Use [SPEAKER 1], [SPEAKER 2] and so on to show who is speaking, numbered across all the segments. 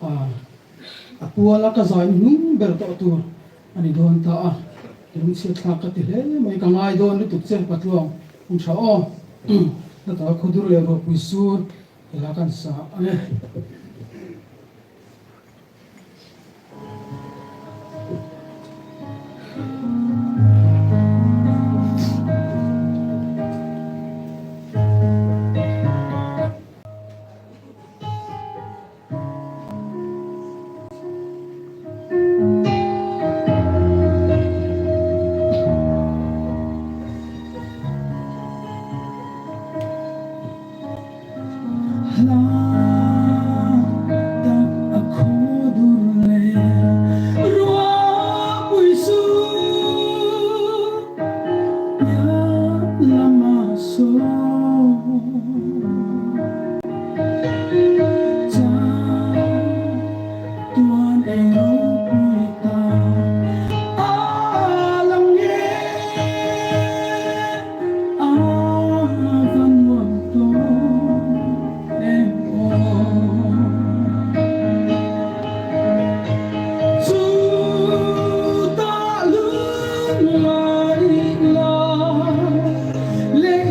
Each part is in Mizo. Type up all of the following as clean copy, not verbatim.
[SPEAKER 1] A puala ka zai hnung ber tawh tur a ni dawn ta a, lungchhiat thlak ka ti hle mai, ka ngai dawn lutuk che Patluang hun tha aw, hla taka khudur leh ruahpui sur hla kan sa a ni. Hla tak a khaw dur leh ruahpui sur piah lama sawn. Chatuan ei ropui ta a lang e a va nuam dawn em aw. Chutah lungngai la leh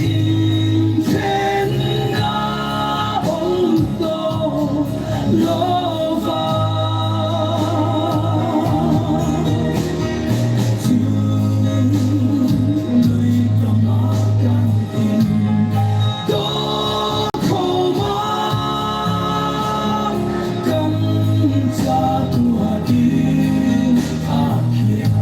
[SPEAKER 1] inthen na awm tawh lo va. Chu lui ka mah kan in tawh khawm ang kan chatuan a khian.